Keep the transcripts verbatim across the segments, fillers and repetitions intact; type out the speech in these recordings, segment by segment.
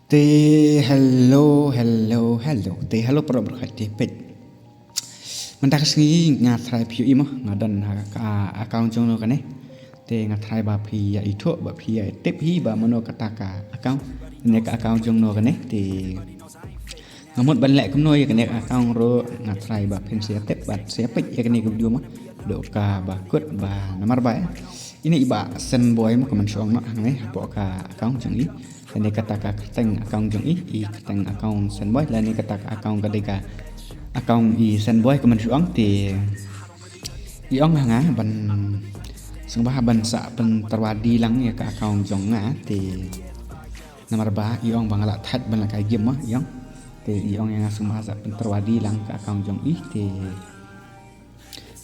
Te hello, hello, hello. Te hello para briew, te peit. Mynta ka sngi nga try phi ïohi mo, nga don ha ka account jong no kane. Te nga try ba phi ïa ithuh, ba phi ïa tip hi ba mano kata ka account. Ne ka account jong no kane. Te nga mut ban leh kumno ïa kane ka account ruh, nga try ba phin sa ïa tip, ba sa ïa peit ïa kane ka video mo. Doh ka ba kut ba namar ba ïa ine i Bah Senboi mo, ka mynshuwa noh hangne hapoh ka account jong i. Lane kata ka kyrteng account jong i, i kyrteng account Senboi, lane kata ka account ka dei ka account i Senboi, ka mynshuwa. Te i ong ha nga ban sngewbha ban sa pyntyrwa dih lang ïa ka account jong nga. Te namar ba i ong ba nga la thait ban lehkai game mo, i ong. Te i ong ïa nga sngewbha sa pyntyrwa dih lang ka account jong i. Te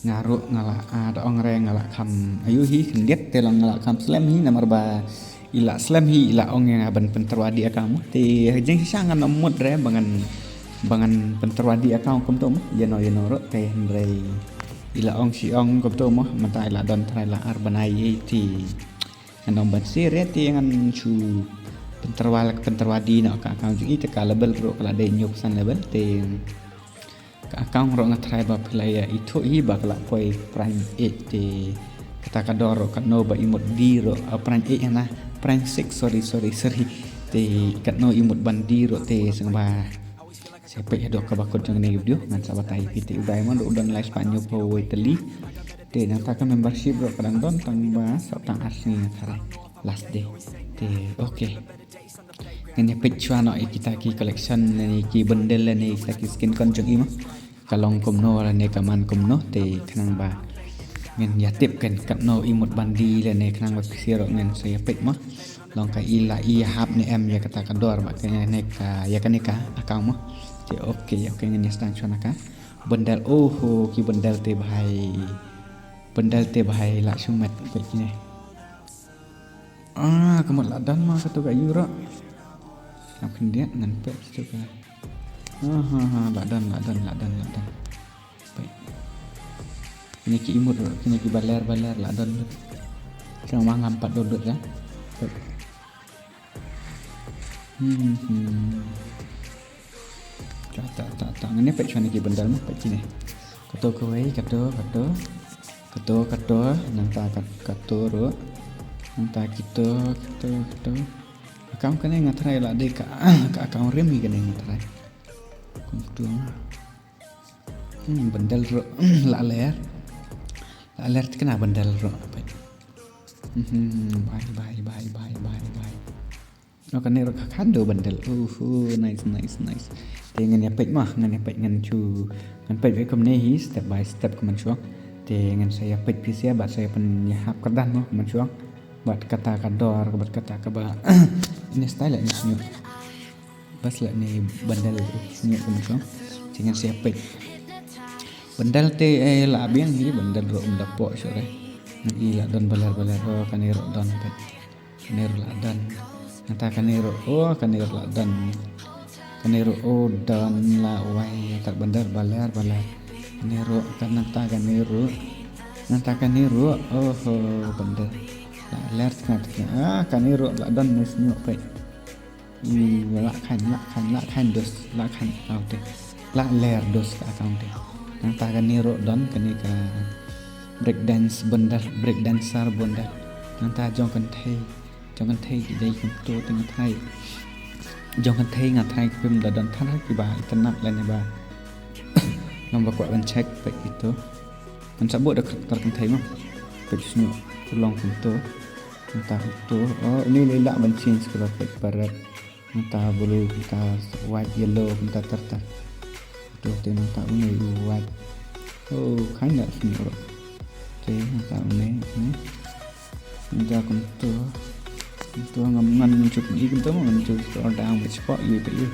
nga ruh nga la, ah, da ong re nga la kham, ayu hi, khyndiat te long nga la kham slem hi, namar ba i la slem hi, i la ong ïa nga ban pyntyrwa dih account mo. Te ha jingshisha ngan ym mut re ba ngan, ba ngan pyntyrwa dih account kumto mo. Ïa no ïa no ruh te hynrei i la ong shi ong kumto mo, mynta i la don trai la ar bnai ïa i. Te ngan ym ban sir re, te ngan shu pyntyrwa, pyntyrwa dih noh ka account jong i. Te ka level ruh ka la dei hynñiew phew san level. Te ka account ruh nga try ba phi la ïa ithuh hi ba ka la poi prank eight. Te kata ka dor ruh katno ba i mut dih ruh, ah, prank eight hana, prank six, sorry, sorry, sorry. Te katno i mut ban dih ruh, te sngewbha sa peit haduh kaba kut jong kane ka video. Ngan sa batai phi. Te u diamond ruh u don lai spah hynñiew phew wei tylli. Te nangta ka membership ruh ka dang don tang ba saw tang ar sngi nga try, last day. Te okay. Ngan ïa peit shuwa noh ïa kita ki collection lane ki bundle lane kita ki skin kon jong i mo. Ka long kumno lane ka man kumno, te khnang ba ngan ïa tip kan katno i mut ban dih lane khnang ba phi sngewthuh, ngan sa ïa peit mo. Long ka i la i hap ne em ïa kata ka dor ba kane ka ïa kane ka account mo. Te okay, okay, ngan ïa sdang shuwa na ka bundle. Oho, ki bundle te bhai. Bundle te bhai la shu met, peit kine. Ah, ka mut la don ma kato ka euro. Ngam khyndiat ngan peit kato ka. Ah, ha, ha, la don, la don, la don, la don. Peit. Kine ki emote ruh, kine ki baler, baler, la don. Kine ma ngam pat download ka. Peit. Hmm, hmm. Ta, ta, ta, ta. Ngan ïa peit shuwa na ki bundle mo, peit kine. Kato kawei, kato, kato. Kato, kato, nangta kat-, kato ruh. Nangta kito, kito, kito. Account kane nga try la dei ka, ka account rim hi kane nga try. Kumto. Hmm, bundle ruh la ler. La ler te kane bundle ruh. Peit. Hmm, bye, bye, bye. Oh, kane ruh ka khadduh bundle. Uhu, nice, nice, nice. Te ngan ïa peit mo, ngan ïa peit, ngan shu, ngan peit beit kumne hi, step by step kumno shuh. Te ngan sa ïa peit phi sha bad sa ïa pynïahap kyrdan mo kumno shuh. Bad kata ka dor, bad kata kaba. Ine style ne shñiuh. Bad la ne bundle shñiuh kumno shuh. Te ngan sa ïa peit. Bundle te, eh, la biang hi, bundle ruh um da pok shuh re. Ngi la don baler baler, oh, kane ruh don peit. Kane ruh la don. Nangta kane ruh, oh, kane ruh la don. Kane ruh, oh, don la wai, nangta bundle baler baler. Kane ruh, kan nangta kane ruh. Nangta kane ruh, oh, oh, bundle. La ler tengah tengah. Ah, kane ruh la don ne shñiuh peit. Hmm, la khan, la khan, la khan dos, la khan account te. La ler dos ka account te. Nangta kane ruh don, kane ka break dance bundle, break dancer bundle. Nangta jong kynthei, jong kynthei ki dei kumto te nga tharai. Jong kynthei nga tharai ki phim da don tharai kiba itynnad lane ba. Ngam ba kwah ban check peit ito. Ngan sa buh da character kynthei mo. Peit shñiuh u long kumto. Nangta uto. Oh, ini lei lah ban change color peit ba red. Nangta blue, nangta white, yellow, nangta ter ter. Uto te nangta une u white. Oh, kheiñ da shñiuh ruh. Te nangta une, une. Nangta kumto. Kumto ngam, ngan shu pyni kumto mo, ngan shu scroll down beit shapoh, ïohi peit ïohi.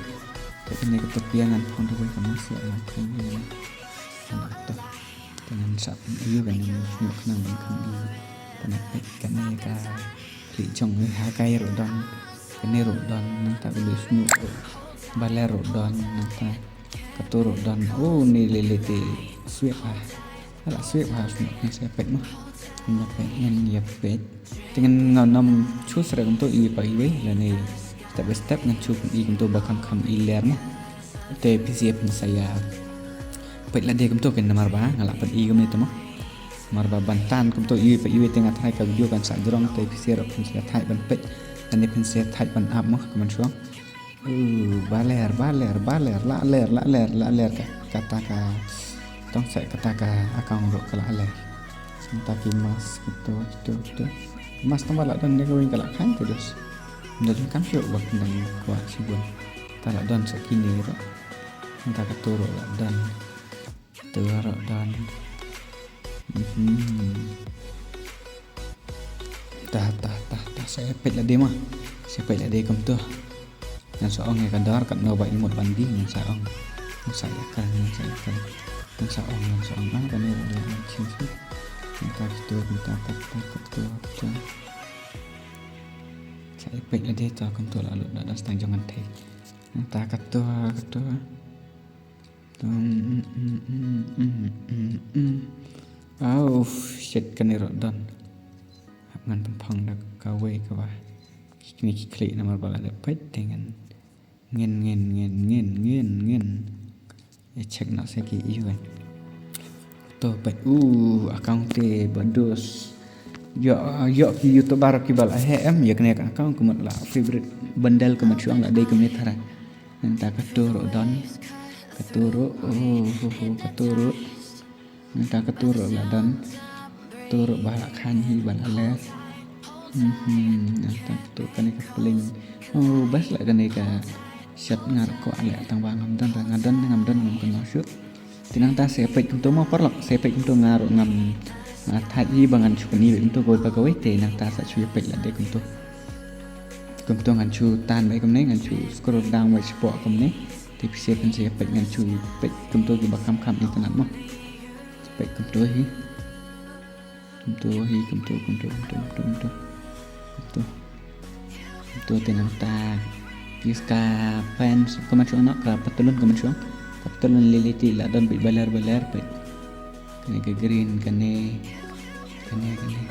Te kane kato pia ngan phong da wei ka mouse ïa ngan phong ïa ngan. Ngan to. Te ngan sa pyni ïa ngan shñiuh khnang ban kham ïohi. Te ngan peit kane ka khlieh jong ngi ha kai ruh don. Kane ruh don, nangta ka dei shñiuh ruh. Baler ruh don, nangta kato ruh don. Oh, une lei lei te swipe ha. La swipe ha shñiuh, ngan sa ïa peit mo. Ngan ïa peit, ngan ïa peit. Te ngan ngam choose re kumto iwei pa iwei lane. Step by step ngan shu pyni kumto ba kham kham i ler mo. Te phi sngewbha phin sa ïa peit lade kumto kein namar ba nga la pyni kumne te mo. Namar ba ban tan kumto iwei pa iwei te nga tharai ka video kan sa jrong te phi sngewbha phin sa ïa thait ban peit. Lane phin sa ïa thait ban ap mo kumne shuwa. Uh, ba ler, ba ler, ba ler, la ler, la ler, la ler ka, kata ka, tang sa kata ka account ruh ka la ler. Nangta ki mask kito, kito, kito. Mask tang ba la don ne ka weng ka la khain te dos. Nda jingkam shuh ba nang kwah shibun. Ta la don sa kine ruh. Nangta kato ruh la don. Kato ruh don. Mhm. Tah, tah, tah, tah, sa ïa peit lade ma. Sa ïa peit lade kumto. Ngan sa ong ïa ka dor katno ba i mut ban die, ngan sa ong. Ngan sa ïa kren, ngan sa ïa kren. Ngan sa ong, ngan sa ong, ah, kane ruh la ngan shisha. Nangta kito, nangta kito, kito, kito. Sa ïa peit lade to kumto la lut da, da stang jong ngan thei. Nangta kito, kito. Tum, mm, mm. Au, shit, kane ruh don. Hap ngan pynphong da kawei kaba. Kine ki khlieh namar ba la dep peit te ngan. Ngin, ngin, ngin, ngin, ngin, ngin. Ïa check noh sa ki ïu kan. To peit u account te ba dos. Ïoh, ïoh ki YouTuber kiba la heh em, ïa kane ka account ka mut la favorite bundle ka mut shuwa la dei kumne tharai. Nangta kato ruh don. Kato ruh, oh, oh, oh, kato ruh. Nangta kato ruh la don. Kato ruh ba la khain hi ba la ler. Mhm, nangta kato kane ka plane. Oh, best la kane ka shot nga ruh kwah leh tang ba ngam don, nga don, ngam don, ngam kynmaw shuh. Te nangta sa ïa peit kumto mo paralok, sa ïa peit kumto nga ruh ngam, nga thait hi ba ngan shu pyni kumto kawei pa kawei, te nangta sa shu ïa peit lade kumto. Kumto ngan shu tan beit kumne, ngan shu scroll down beit shapoh kumne. Te phi sngewbha phin sa ïa peit ngan shu peit kumto kiba kham kham internet mo. Peit kumto hi. Kumto hi, kumto, kumto, kumto, kumto, kumto. Kumto. Kumto te nangta. Kis ka pants ka man shuwa noh, ka patlun ka man shuwa. Ka patlun lei lei te la don beit ba ler ba ler beit. Kane ka green, kane, kane, kane.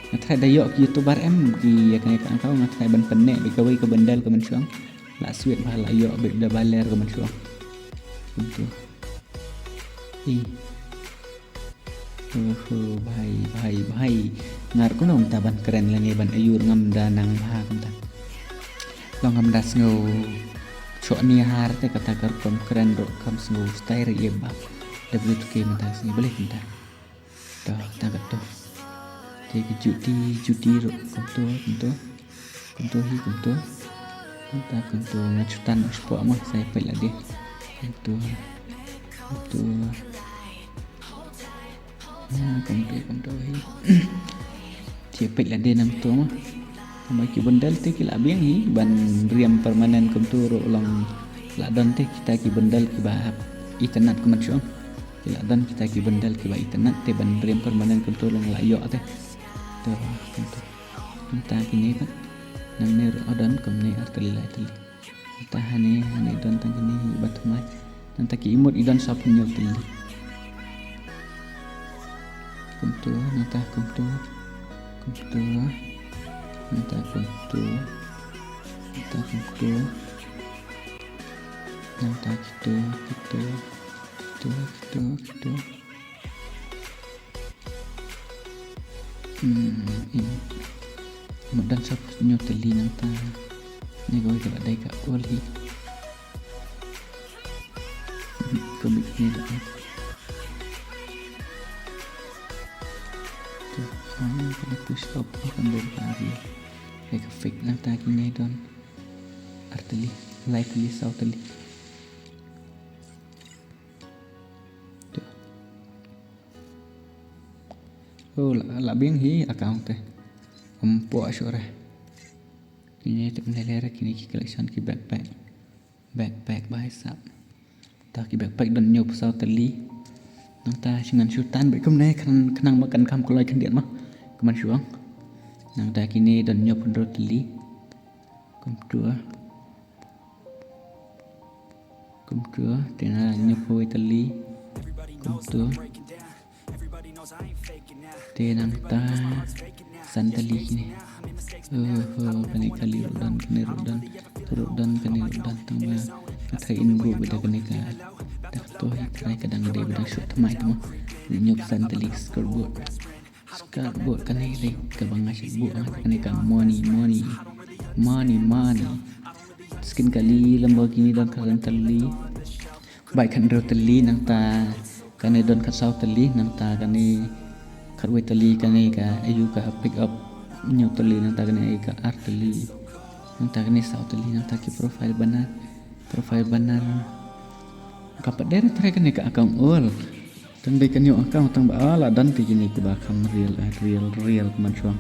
Nga tharai da ïoh ki YouTuber em ki ïa kane ka account, nga tharai ban pynneh beit kawei ka bundle ka man shuwa. La sweet ba la ïoh beit da ba ler ka man shuwa. Kumto. Ih. Oho, bhai, bhai, bhai. Nga ruh kumno mynta ban kren lane ban aiu ruh ngam da nang bha kumta. Long ngam da sngew shoh niar te kata ka rukom kren ruh kam sngew style ïa ba. Da bluetooth ke mynta sngew balei kumta. To, ta kato. Te ki juti, juti ruh kumto, kumto. Kumto hi kumto. Kumta kumto nga shu tan shapoh mo sa ïa peit lade. Kumto. Kumto. Ha, kumto, kumto hi. Te ïa peit lade nangto mo. Namar ki bundle te ki la biang hi ban riam permanent kumto ruh long la don te kita ki bundle kiba hap itynnad kumno shuh. Ki la don kita ki bundle kiba itynnad te ban riam permanent kumto long la ïoh te. To, kumto. Nangta kine pat. Nangne ruh don kumne ar tylli lai tylli. Nangta hane, hane don tang kine hi ba thymmai. Nangta ki emote i don sawphew hynñiew tylli. Kumto, nangta kumto. Kumto. Nangta kumto. Nangta kumto. Nangta kito, kito. Kito, kito, kito. Hmm, in. Mut don sawphew hynñiew tylli nangta. Ne kawei ka la dei ka ol hi. Hmm, ka mut ne la. To, ah, ka push up, ah, kan dei ka ri. Dei ka fake nangta kine don. Ar tylli, lai tylli, saw tylli. To. Oh, la, la biang hi account te. Ym poi shuh re. Kine te ym lei lei re, kine ki collection ki backpack. Backpack ba shisha. Ta ki backpack don hynñiewphew saw tylli. Nangta shu ngan shu tan beit kumne khnang, khnang ba kan kham kloi khyndiat mo. Kumne shu ong. Nangta kine don hynñiewphew hynriew tylli. Kumto. Kumto, te na hynñiewphew wei tylli. Kumto. Te nangta san tylli kine. Oh, oh, kane kali ruh don, kane ruh don. Te ruh don kane ruh don tang ba nga tharai in buh ba da kane ka, da ka to hi tharai ka dang dei ba dang shu thymmai te mo. Hynñiewphew san tylli scoreboard. Scoreboard kane dei kaba nga shu buh, ah, kane ka money, money, money, money. Skin kali Lamborghini don khatar tylli. Bike khathynriew tylli, nangta kane don khatsaw tylli, nangta kane khatwei tylli, kane ka ayu ka pick up hynñiew tylli, nangta kane ka ar tylli, nangta kane saw tylli, nangta ki profile banner, profile banner. Ka pat dei tharai kane ka account ol. Tang dei ka new account tang ba, ah, la don te kine kiba kham real, eh, real, real man shuang.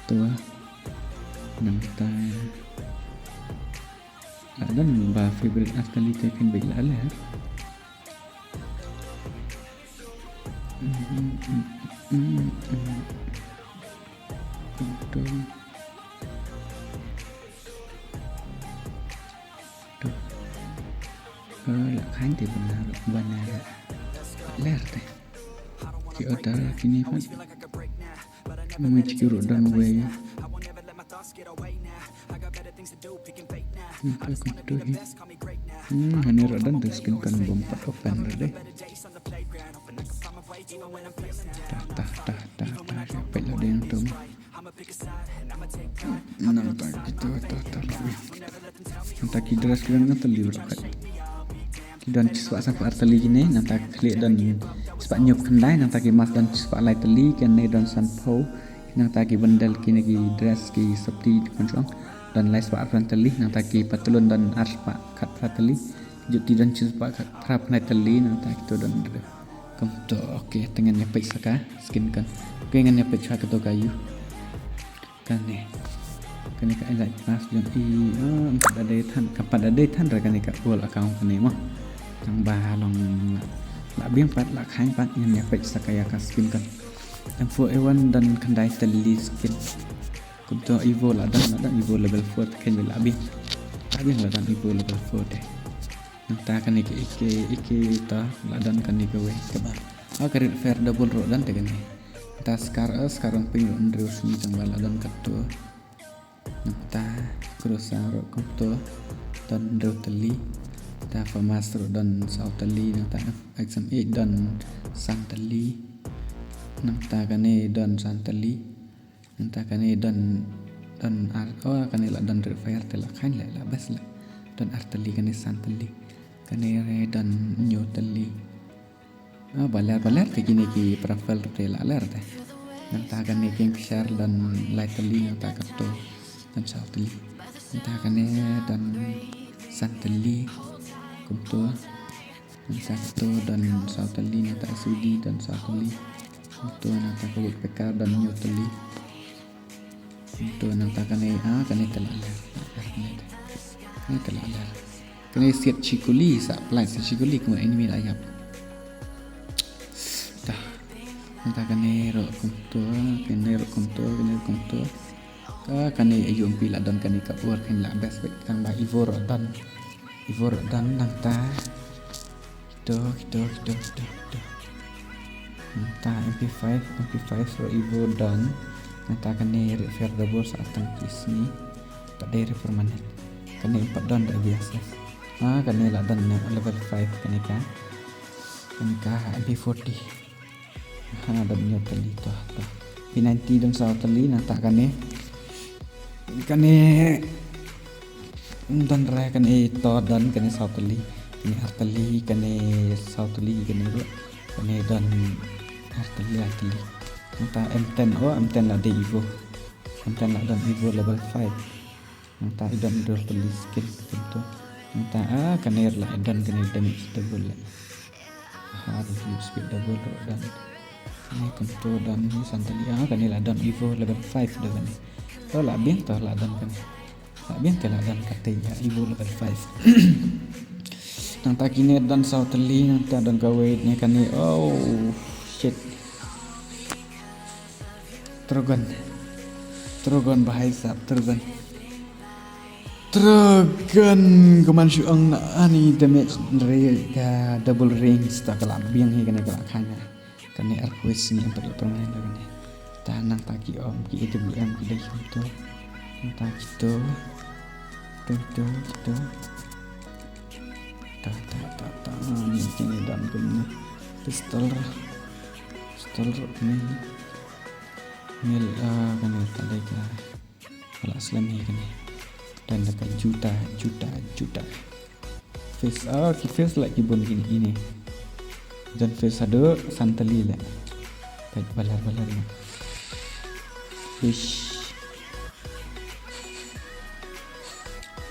Tu, nangta la don ba favorite ar tylli te kan beit la leh. To. Eh, la khan te bana, bana ler te. Ki order kine pat. Mui chiki ruh don wei. Hmm, to, to, to. Hmm, hane ruh don te skin kan bom pat open ruh de. Ta, ta, ta, ta, ta. Peit lo de yang tu. Nangta kito, ta, ta, la biang. Nangta ki dress ki don khatar tylli ruh khat. Ki don chispah sanphew ar tylli kine, nangta ki khlieh don chispah hynñiewphew khyndai, nangta ki mask don chispah lai tylli, kane don sanphew, nangta ki bundle kine ki dress ki sopti ki pynshong don lai spah arphew tylli, nangta ki patlun don ar spah khatphra tylli, juti don chispah khatphra phew tylli, nangta kito don. Kumto, okay, te ngan ïa peit sa ka skin kan. Okay, ngan ïa peit sa kato ka ayu. Kane. Kane ka elite pass jong i, ah, ka pat da dei than, ka pat da dei than re kane ka old account kane mo. Tang ba long la, la biang pat, la khan pat, ngan ïa peit sa ka ïa ka skin kan. M four A one don khyndai tylli skin. Kumto Evo la don, la don Evo level four te kane la biang. La biang la don Evo level four te. Nangta kane ka A K, A K ta la don kane kawei kaba. Ah, ka Red Fire Double ruh don te kane. Nangta Scar, ah, Scar Ong Ping ruh hynriew sngi tang ba la don kato. Nangta Cruiser ruh kumto don hynriew tylli. Nangta FAMAS ruh don saw tylli, nangta X M eight don san tylli. Nangta kane don san tylli. Nangta kane don, don ar, oh, kane la don Red Fire te la khan leh, la best leh. Don ar tylli, kane san tylli. Kane re don hynñiew tylli. Ah, ba ler, ba ler te kine ki profile te la ler te. Nangta kane Kingfisher don lai tylli, nangta kato don saw tylli. Nangta kane don san tylli. Kumto. Nangta kato don saw tylli, nangta S U D don saw tylli. Kumto, nangta ka Woodpecker don hynñiew tylli. Kumto, nangta kane, ah, kane te la ler. Kane te la ler. Kane siat shikuli, sa plait siat shikuli, kumno enemy la ïap. Dah. Nangta kane ruh kumto, kane ruh kumto, kane ruh kumto. Ka, kane ayu ong pi la don kane ka ur kane la best bad tang ba Evo ruh don. Evo ruh don nangta. Kito, kito, kito, kito, kito. Nangta M P five, M P five ruh Evo don. Nangta kane Red Fire Double sa tang ki sngi. Pat dei re permanent. Kane pat don da V S S. Ah, kane la don level five kane ka. Kane ka M P forty. Ha, don hynñiew tylli to, to. P ninety don saw tylli, nangta kane. Kane don re, kane to don, kane saw tylli. Kane ar tylli, kane saw tylli, kane ruh. Kane don ar tylli, ar tylli. Nangta M ten, oh, M ten la dei Evo. M ten la don Evo level five. Nangta i don hynriew tylli skin kumto. Nangta, ah, kane la i don kane damage double leh. Ha, da flip speed double ruh don. Kane kumto don hi san tylli, ah, kane la don Evo level five da kane. To la biang to la don kane. La biang te la don kata ïa Evo level five. Nangta kine don saw tylli, nangta don kawei ne kane. Oh shit. Trogon. Trogon bahai sap, Trogon. Trogon, ka man shu ong na ani damage re ka double range ta ka la biang hi kane ka la khana. Kane ar kwis ni empat la permanen da kane. Ta nangta ki om, ki A W M, ki dei kumto. Nangta kito. Tu tu tu. Ta ta ta ta. Ni kini don kumne. Pistol. Pistol ni. Mil ah kani ta dei ka. Wala slem hi kani. Dan da ka juta juta juta. Face ah ki face la ki bun kini ini. Dan face ado santali le. Baik balar balar ni. Ish.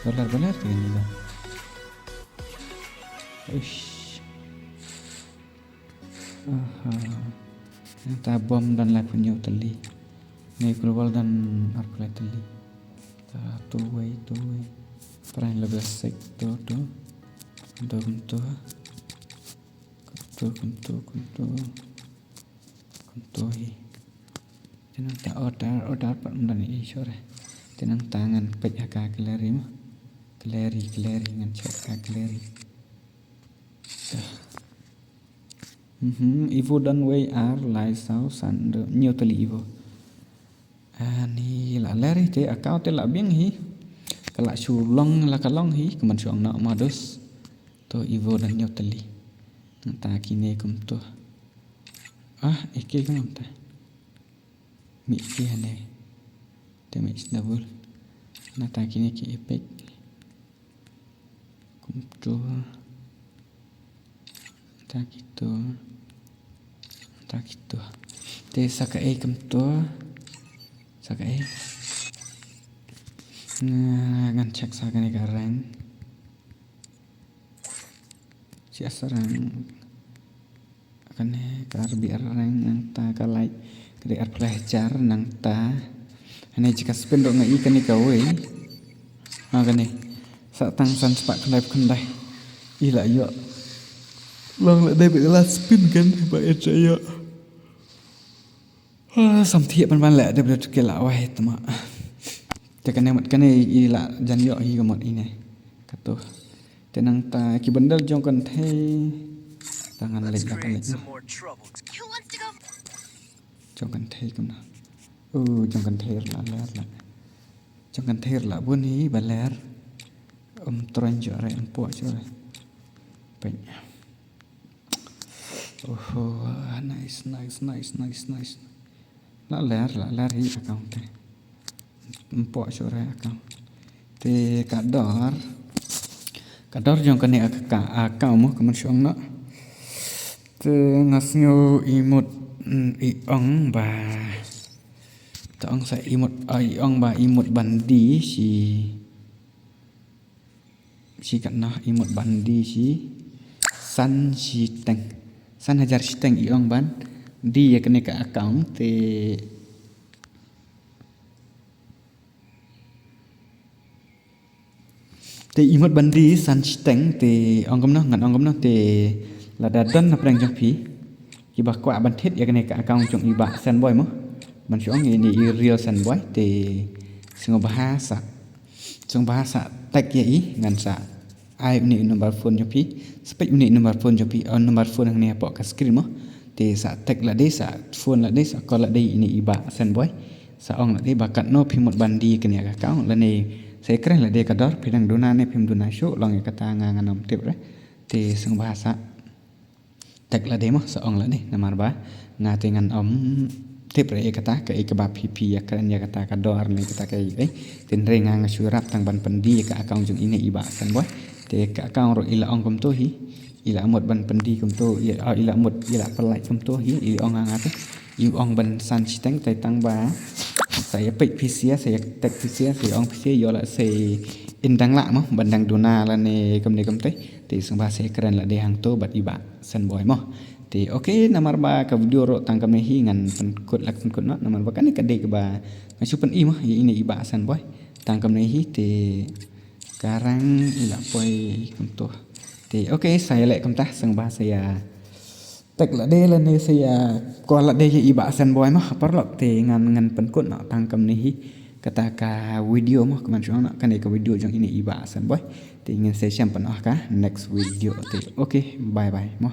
Balar balar tu ni dah. Ish. Aha. Nangta bom don laiphew hynñiew tylli. Ngi global don arphew lai tylli. Ta tu wei tu wei. Pyrshang la basic tu tu. Kumtu kumtu. Kumtu kumtu kumtu. Kumtu hi. Te nangta order order pat ym don i shuh re. Te nangta ngan peit ha ka gallery mo. Gallery gallery ngan check ka gallery. Mhm, Evo don wei ar lai saw san do hynñiew tylli Evo. Ani la ler hi te account te la biang hi. Ka la shu long la ka long hi ka man shu ong na modus. To Evo don hynñiew tylli. Nangta kine kumtu. Ah, eke kumta. Mi eke hane. Te mi double. Nangta kine ki epic. Kumtu. Ta kitu. Ta kitu. Te sa kaei kumtu. Sa kaei. Nga ngan check sa kane ka rank. Shi asarang. Kane ka ar bi ar rank nangta ka like ka dei arphew lai hajar nangta. Hane jaka spin ruh nga i kane kawei. Ha kane. Sa tang san spah khyndai phew khyndai. I la ïoh. Long la dei ba i la spin kan ba i la ïoh. Ah, sam thiah ban ban leh dep dep ke la wai tama. Te kane mut kane i la jan ïoh hi ka mut ine. Katu. Te nangta ki bundle jong kynthei. Ta ngan leh da ka leh. Who wants to go? Jong kynthei kumno. Oh, jong kynthei la ler la. Jong kynthei la bun hi ba ler. Um troin jong re um poh jong re. Peit. Oho, nice, nice, nice, nice, nice. La ler, la ler hi account te. Ym poh shuh re account. Te ka dor. Ka dor jong kane ka, ka account mo ka man shong no. Te nga sngew i mut, mm, i ong ba. Te ong sa i mut, ah, i ong ba i mut ban die shi. Shi katno i mut ban die shi san shiteng. San hajar shiteng i ong ban die ïa kane ka account te. Te i mut ban die san shiteng te ong kumno ngan ong kumno te lada don na pdeng jong phi. Kiba kwah ban thied ïa kane ka account jong i Bah Senboi mo. Ban shu ong ine i real Senboi te sngewbha sa. Sngewbha sa text ïa i ngan sa ai une i number phone jong phi. Sa peit une i number phone jong phi, oh, number phone hangne hapoh ka screen mo. Te sa text lade, sa phone lade, sa call lade ine i Bah Senboi. Sa ong lade ba katno phi mut ban die kane ka account lane sa ïakren lade ka dor phi dang duna ne phim duna shuh long ïa kata nga ngan ym tip re. Te sngewbha sa text lade mo sa ong lade namar ba nga te ngan ym tip re ïa kata kaei kaba phi phi ïakren ïa kata ka dor ne kata kaei. Te hynrei nga nga shu ïarap tang ban pyndie ïa ka account jong ine i Bah Senboi. Te ka account ruh i la ong kumto hi. I la mut ban pyndie kumto, i, ah, i la mut i la pyllait kumto hi, i ong ha nga te. I ong ban san shiteng te tang ba sa ïa peit phi sha, sa ïa text phi sha, sa ïa ong phi sha, ïoh la sa in dang lah mo ban dang duna lane kumne kumte. Te sngewbha sa ïakren lade hangto bad i Bah Senboi mo. Te okay namar ba ka video ruh tang kumne hi ngan pynkut la pynkut noh namar ba kane ka dei kaba nga shu pyni mo ïa ine i Bah Senboi. Tang kumne hi te ka rank i la poi kumto. Te okay sa ïaleh kumta sngewbha sa ïa text lade lane sa ïa call lade ïa i Bah Senboi mo ha paralok te ngan ngan pynkut noh tang kumne hi kata ka video mo ka man shuwa noh kane ka video jong ine i Bah Senboi. Te ngin sa ïashem pat noh ha ka next video te okay bye bye mo.